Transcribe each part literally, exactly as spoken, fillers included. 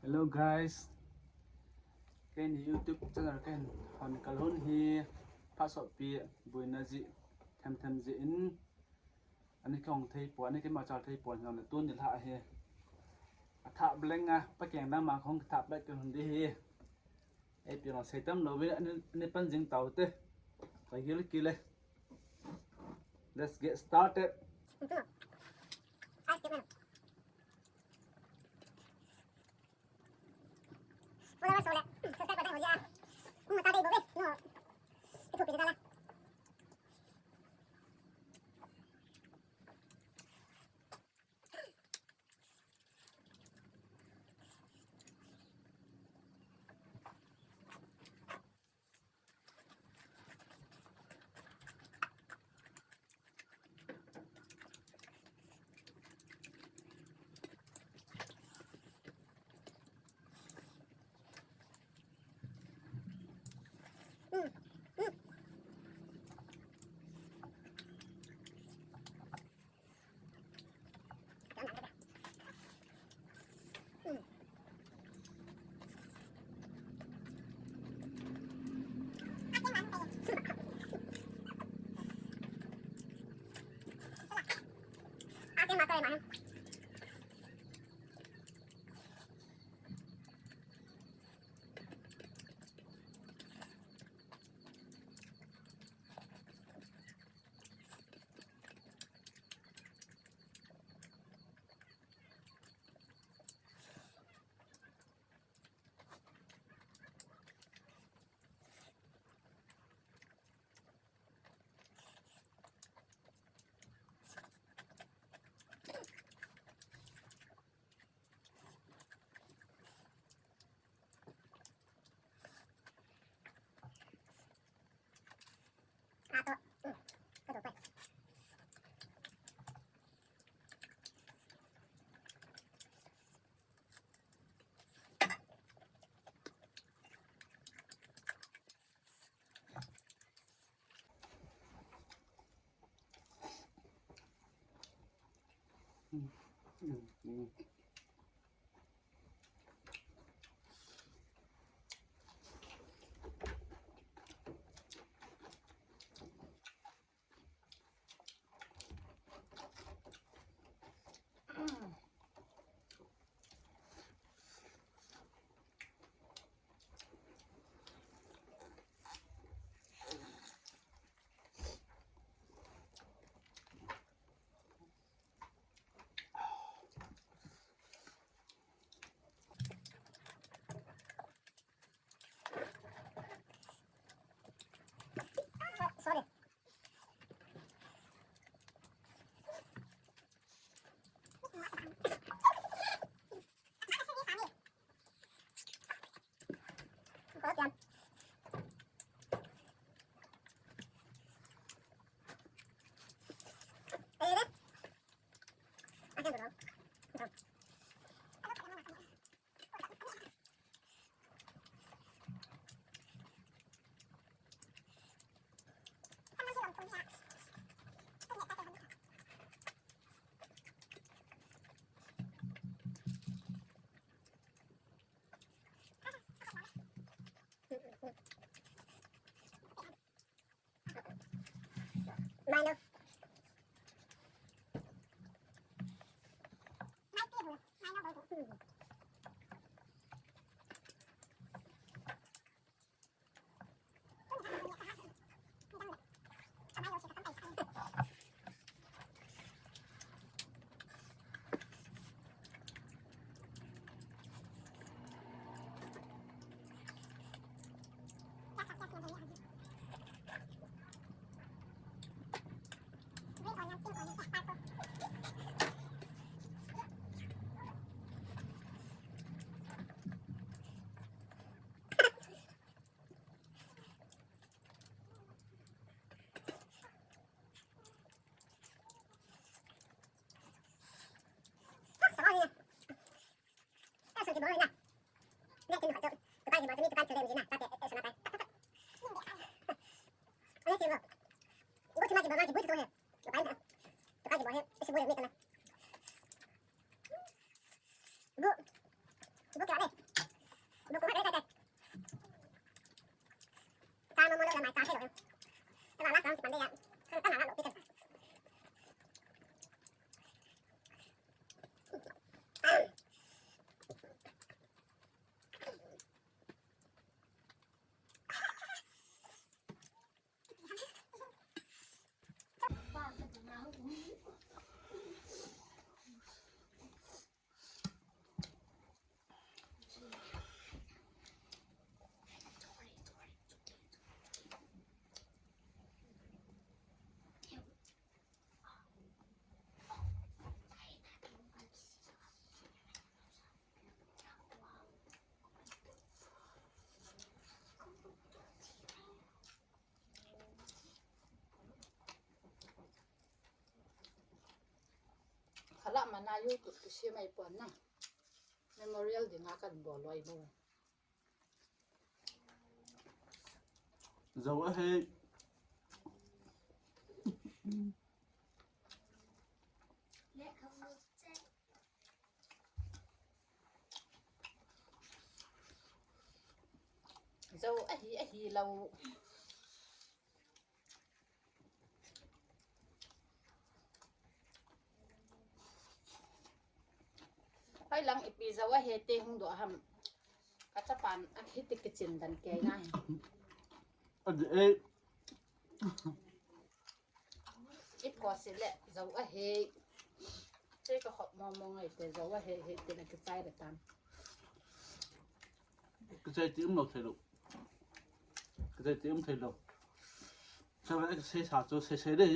Hello guys. Ken YouTube channel ken hon kal hun hi phasopi buina ji them them ji in ani kong thei po ani kema chal thei po na tun ni la hi. Atha bleng a pa keng na ma kong tha blek ke hun di hi. Ei pi lo sei tam lo ve ani pan jing tau te. Ka gil kile. Let's get started. Sorry. A YouTube kisem mai pon na. Memorial dinga kan bol loi bo. Zo ahi. Zo ahi, ahi lou. Hoi lang ipi zo ahi te hung doh ham. Ka chapan a hiti kichin dan kei nai. Adi ei. I pho si le zo ahi. Te ka khop mo mo ngai te zo ahi, hi te na kichai le tan. Kichai ti um lou thei lou. Kichai ti um thei lou. Sa va ka sei sa chu sei sei de.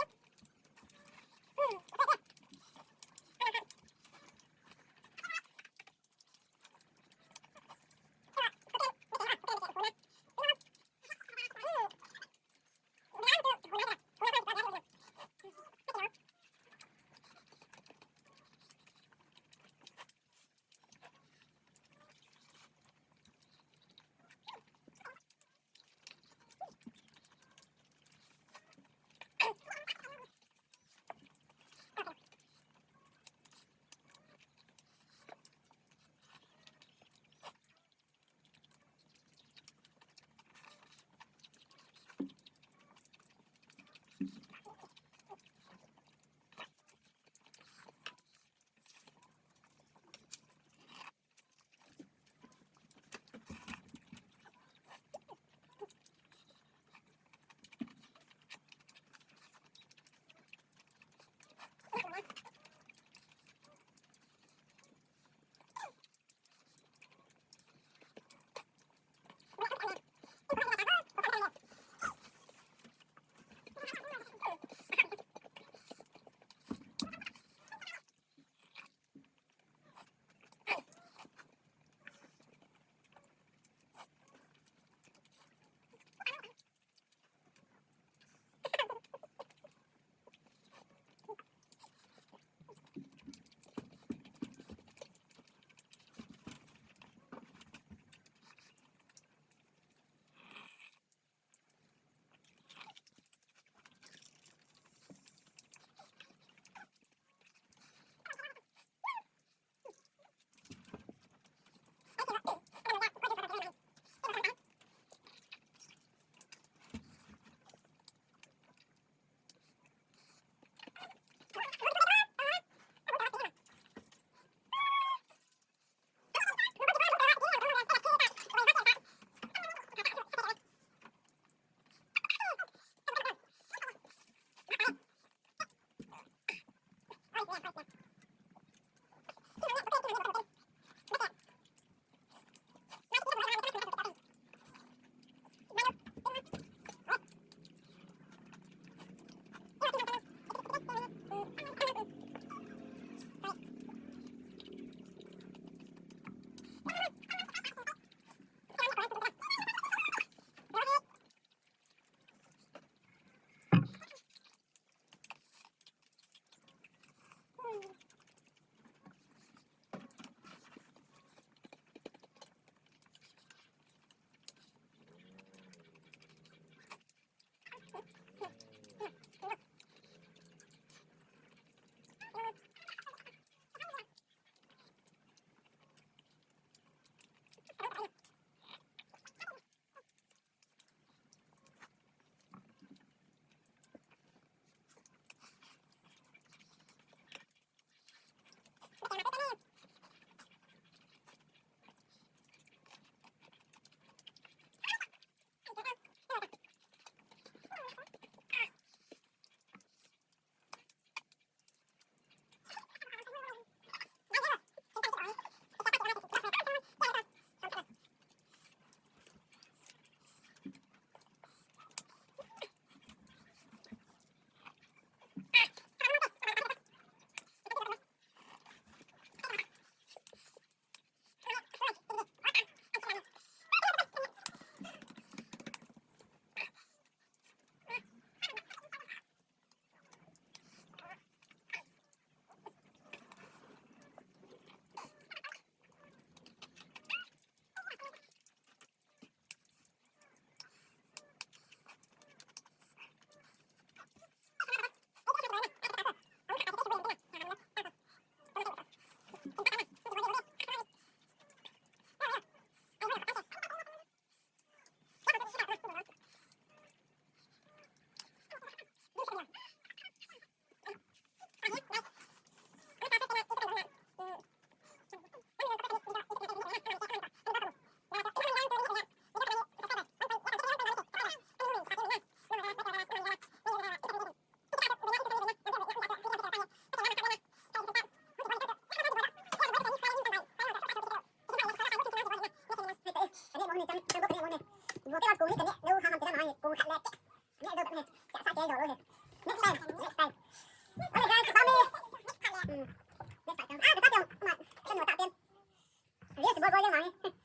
Reels bol bol jeng mange.